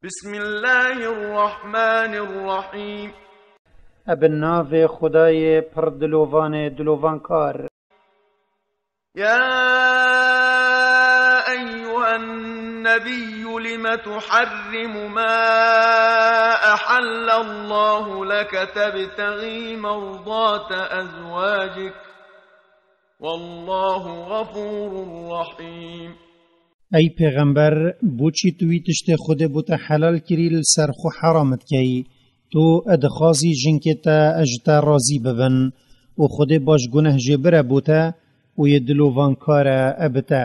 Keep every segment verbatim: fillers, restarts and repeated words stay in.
بسم الله الرحمن الرحيم. Ebe navê Xwedayê pir dilovanê dilovankar. يا أيها النبي لم تحرم ما أحل الله لك تبتغي مرضات أزواجك والله غفور رحيم. Ey pêxember, boçî tu wî tiştê Xwedê bo te helal kirî li ser xwe heram dikeyî? Tu dixwazî jinkê te ji te razî bibin û Xwedê baş guneh jê bire bo te û yê dilovankar e bi te.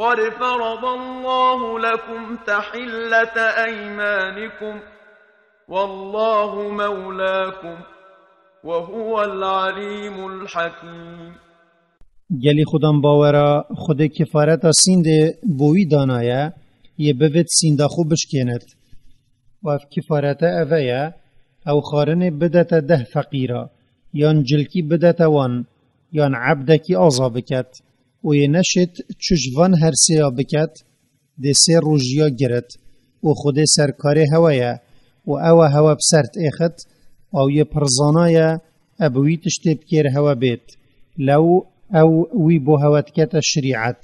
قد فرض الله لكم تحلة أيمانكم والله مولاكم وهو العليم الحكيم. Gelî xudan bawera Xwedê kifareta sîndê bo wî danaye, yê bivêt sînda xwe bişkênit. Û ev kifarete eve ye, ew xwarinê bidete deh feqîra, yan cilkî bidete wan, yan ebdekî aza biket. Û yê neşêt çu ji van her sêya biket, dê sê rojiya girit. Û Xwedê serkarê hewe ye, û ew e hewe bi ser diêxit, ew yê pir zana ye, e bi wî tiştê bi kêr hewe bêt. Lew ew wî bo hewe dikete şerîet,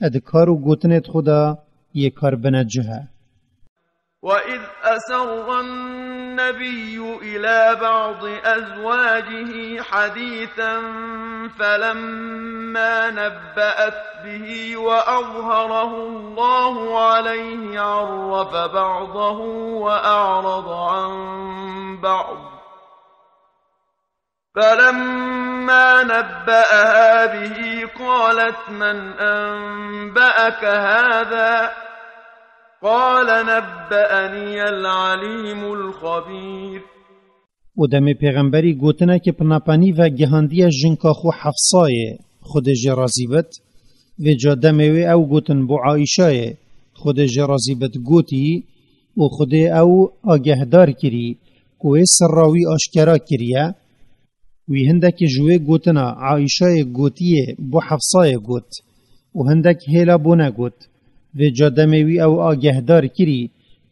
e di kar û gotinêt xwe de yê kar binecih e. وإذ أسر النبي إلى بعض أزواجه حديثا فلما نبأت به وأظهره الله عليه عرف بعضه وأعرض عن بعض فلما نبأها به قالت من أنبأك هذا؟ قال نبأني العليم الخبير. Û demê pêxemberî gotinekê pinapenî ve gihandiye jinka xwe Hefsayê, Xwedê jê razî bit. Vêca demê wê ew gotin bo Aîşayê, Xwedê jê razî bit, gotî, û Xwedê ew agehdar kirî, ku wê sirra wî aşkera kiriye. Wî hindekî ji wê gotina Aîşayê gotiyê bo Hefsayê got û hindek hêla bo negot. Vêca demê wî ew agehdar kirî,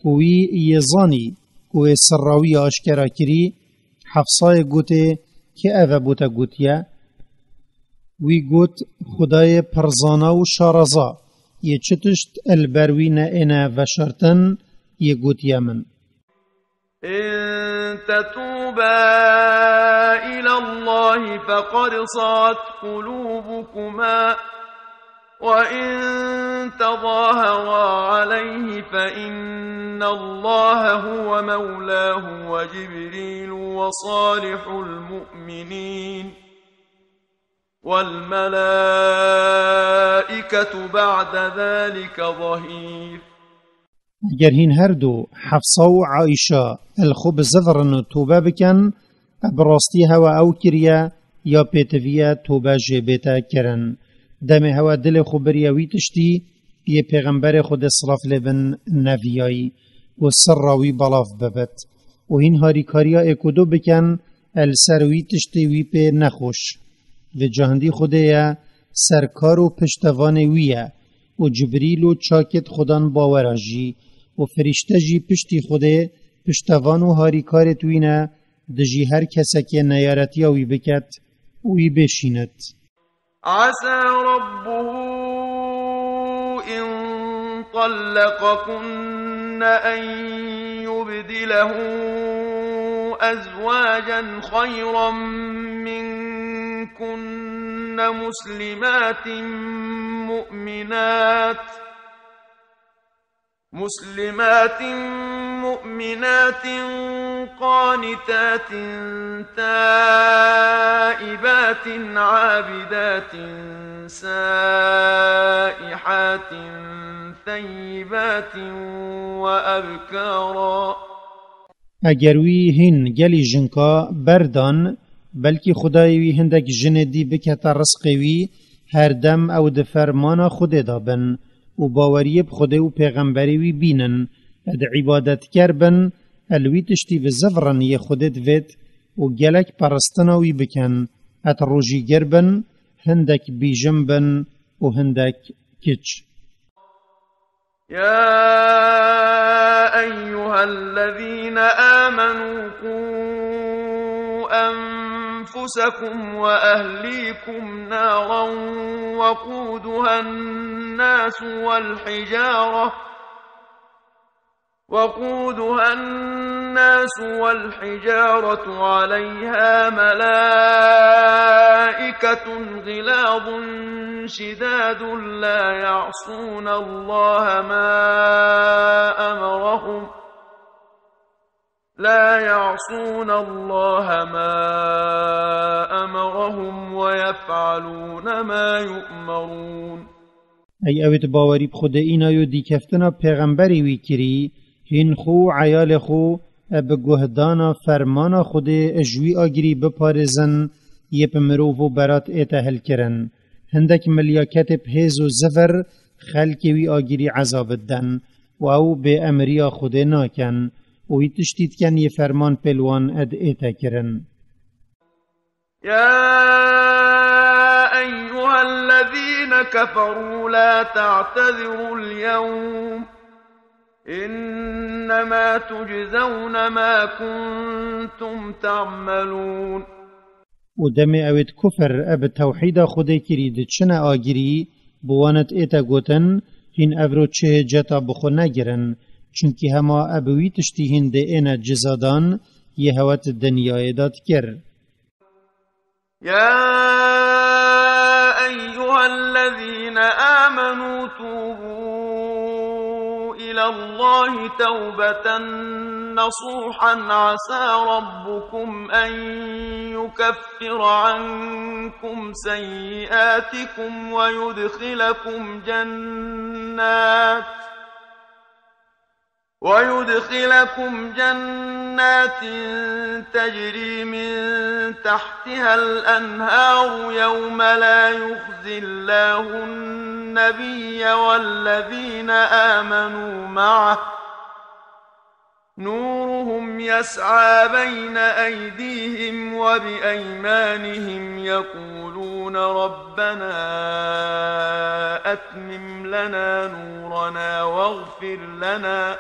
ku wî yê zanî, ku wê sirra wî aşkera kirî. Hefsayê gotê, kê ev e bo te gotiye? Wî got, Xwedayê pirzana û şaraza, yê çi tişt el ber wî ne êne veşartin, yê gotiye min. إن تتوبا إلى الله فقد صغت قلوبكما وإن تظاهرا عليه فإن الله هو مولاه وجبريل وصالح المؤمنين والملائكة بعد ذلك ظهير. Eger hîn her du, Hefsa û Aîşa, el xwe bizivirin û tobe bikin, e bi rastî hewe ew kiriye, ya pêtiviye tobe jê bête kirin. Demê hewe dilê xwe biriye wî tiştî, yê pêxemberê Xwedê silav lê bin neviyayî û sirra wî belav bibit. Û hîn harîkariya êk û du bikin, e li ser wî tiştê wî pê nexweş. Vêca hindî Xwedê ye, serkar û piştevanê wî ye. Û Cibrîl û çakêt Xudan bawera jî, û firîşte jî piştî Xwedê, piştevan û harîkarêt wî ne, dijî her kesekê neyaretiya wî biket û wî bêşînit. عسى ربه إن طلقكن أن يبدله أزواجا خيرا منكن مسلمات مؤمنات مسلمات مؤمنات قانتات تائبات عابدات سائحات ثيبات وأبكارا. Eger wî hîn gelî jinka berdan, belkî Xwedayê wî hindek jinê dî bikete rizqê wî, her dem ew di fermana Xwedê de bin û baweriyê bi Xwedê û pêxemberê wî bînin, ed îbadetker bin, el wî tiştî bi zivirin yê Xwedê divêt û gelek peristina wî bikin, ed rojîger bin, hindek bîjim bin û hindek kiç. يا الذين آمنوا قوا أنفسكم وأهليكم نارا وقودها الناس والحجارة وقودها الناس والحجارة عليها ملائكة غلاظ شداد لا يعصون الله ما أمرهم، لا يعصون الله ما أمرهم ويفعلون ما يؤمرون. Ey ewêt bawerî bi Xwedê îna yo dîkeftina pêxemberê wî kirî, hîn xwe û eyalê xwe e bi guhdana fermana Xwedê ji wî agirî biparêzin, yê bi mirov û berat ête hilkirin. Hindek milyaketê bi hêz û zivir xelkê wî agirî ezab diden û ew bê emriya Xwedê nakin û wî tiştî dikin yê ferman pê li wan ed ête kirin. يا أيها الذين كفروا لا تعتذروا اليوم إنما تجزون ما كنتم تعملون. Û demê ewêt kufir e bi tewhîda Xwedê kirî diçine agirî, bi wan ed ête gotin, hîn evro çi hêceta bi xwe negirin, çunkî hema e bi wî tiştî hîn dê êne cizadan yê hewet dinyayê de dikir. يا أيها الذين آمنوا توبوا إلى الله توبة نصوحا عسى ربكم أن يكفر عنكم سيئاتكم ويدخلكم جنات ويدخلكم جنات تجري من تحتها الأنهار يوم لا يخزي الله النبي والذين آمنوا معه نورهم يسعى بين أيديهم وبأيمانهم يقولون ربنا أتمم لنا نورنا واغفر لنا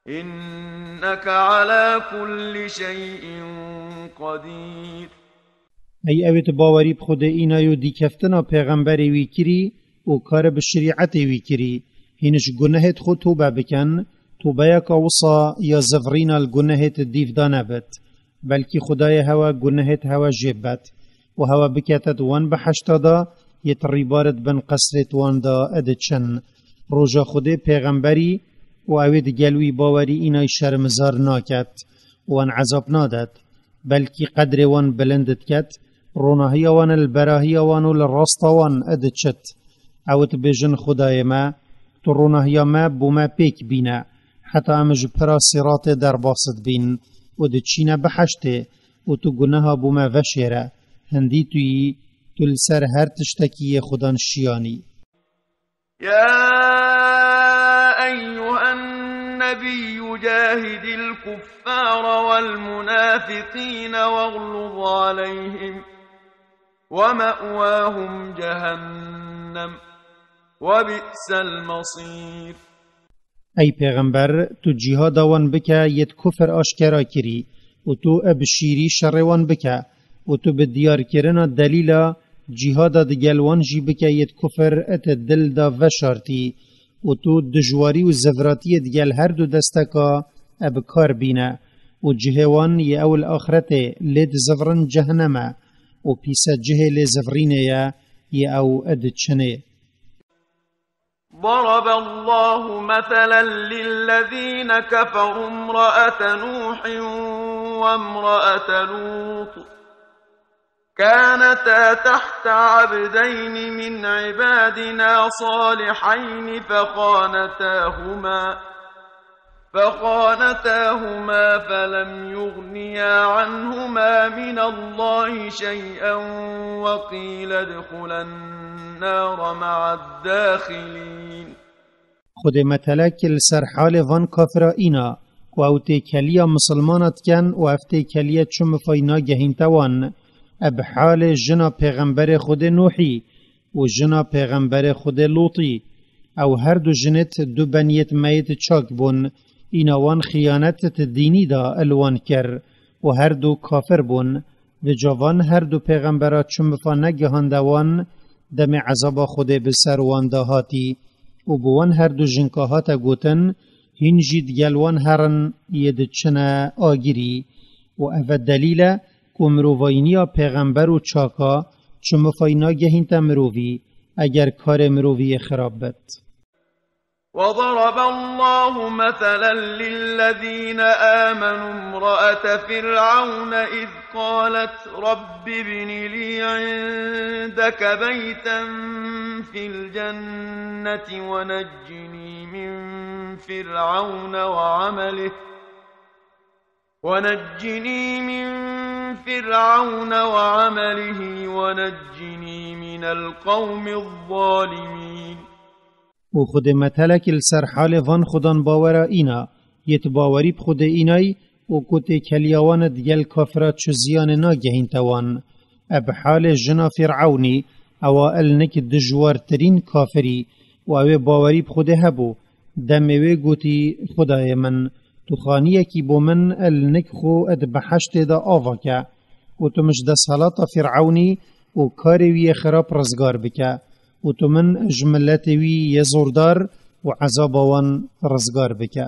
إنك على كل شيء قدير. Ey ewêt bawerî bi Xwedê îna yo dîkeftina pêxemberê wî kirî û kar bi şerîetê wî kirî, hîn ji gunehêt xwe tobe bikin, tobeyeka wisa ya zivirîna li gunehêt dîv de nebit, belkî Xwedayê hewe gunehêt hewe jê bet û hewe biketet wan biheşta de yêt rîbaret bin qesrêt wan de diçin. Roja Xwedê pêxemberî û ewêt gel wî bawerî înay şermizar naket û wan ezab nadet. Belkî qedrê wan bilind diket, ronahiya wan li berahiya wan û li rasta wan diçit. Ew dibêjin, Xwedayê me, tu ronahiya me bo me pêk bîne, heta em ji pira sîratê derbas dibîn û diçîne biheştê û tu guneha bo me veşêre, hindî tu yî, tu li ser her tiştekî yê Xudan şiyan î. يا أيها النبي جاهد الكفار والمنافقين واغلظ عليهم ومأواهم جهنم وبئس المصير. Ey pêxember, tu cîhada wan bike yêt kufir aşkera kirî û tu e bi şîrî şerê wan bike û tu bi diyarkirina delîla cîhada digel wan jî bike yêt kufir et dil da veşartî û tu dijwarî û zevratiyê digel her du desteka e bi kar bîne û cihê wan yê ew li axretê lê dizivirin ceheneme û pîse cihê lê zivirînê ye yê ew e diçinê. ضرب الله مثلا للذين كفروا امرأة نوح وامرأة لوط كانتا تحت عبدين من عبادنا صالحين فخانتاهما فخانتاهما فلم يغنيا عنهما من الله شيئا وقيل ادخلا النار مع الداخلين. Xwedê metelek li ser halê van kafira îna, ku ew têkeliya misilmana diken û ev têkeliye çi mifay nagehînte wan. E bi halê jina pêxemberê Xwedê Nuhî û jina pêxemberê Xwedê Lûtî. Ew her du jinêt du beniyêt meyêt çak bûn, Îna wan xiyanet di dînî de li wan kir û her du kafir bûn. Vêca van her du pêxembera çi mifa negihande wan, demê ezaba Xwedê bi ser wan de hatî û bi wan her du jinka hate gotin, hîn jî digel wan herin yê diçine agirî. Û ev e delîl e ku mirovayîniya pêxember û çaka çi mifayî nagehînte mirovî, eger karê mirovî yê xirab bit. وضرب الله مثلا للذين آمنوا امرأة فرعون إذ قالت رب ابن لي عندك بيتا في الجنة ونجني من فرعون وعمله ونجني من فرعون وعمله ونجني من القوم الظالمين. û Xwedê metelek li ser halê van xudan bawera îna, yê tu bawerî bi Xwedê înay û ku têkeliya wan digel kafira çi ziyanê nagehînte wan. E bi halê jina Fîr'ewnî, ewa el nik dijwartirîn kafirî û ew ê bawerî bi Xwedê hebû, demê wê gotî, Xwedayê min, tu xaniyekî bo min el nik xwe di beheştê de ava ke û tu min ji desthilata Fîr'ewnî û karê wî yê xirab rizgar bike û tu min ji miletê wî yê zordar û ezaba wan rizgar bike.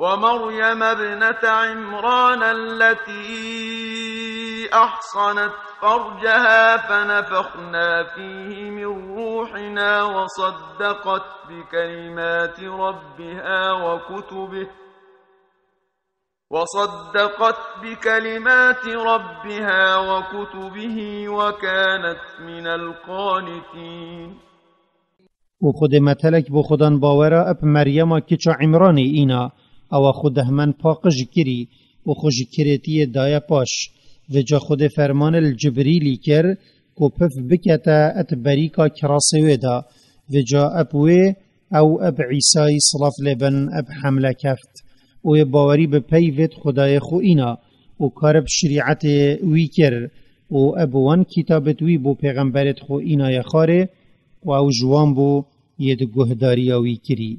ومريم ابنة عمران التي أحصنت فرجها فنفخنا فيه من روحنا وصدقت بكلمات ربها وكتبه وصدقت بكلمات ربها وكتبه وكانت من القانتين. û Xwedê metelek bo xudan bawera ep Meryema kiça Îmranê îna, ewa xwe dehmen paqij kirî û xwe ji kiretiyê daye paş. Vêca Xwedê fermanê li Cibrîlî kir ku pif bikete et berîka kirasê wê de. Vêca ep wê ew eb Îsayî silav lê bin eb hemle keft û ê bawerî bi peyvêt Xwedayê xwe îna û kar eb şirîetê wî kir û eb wan kitabêt wî bo pêxemberêt xwe înaye xarê û ew ji wan bû yê di guhdariya wî kirî.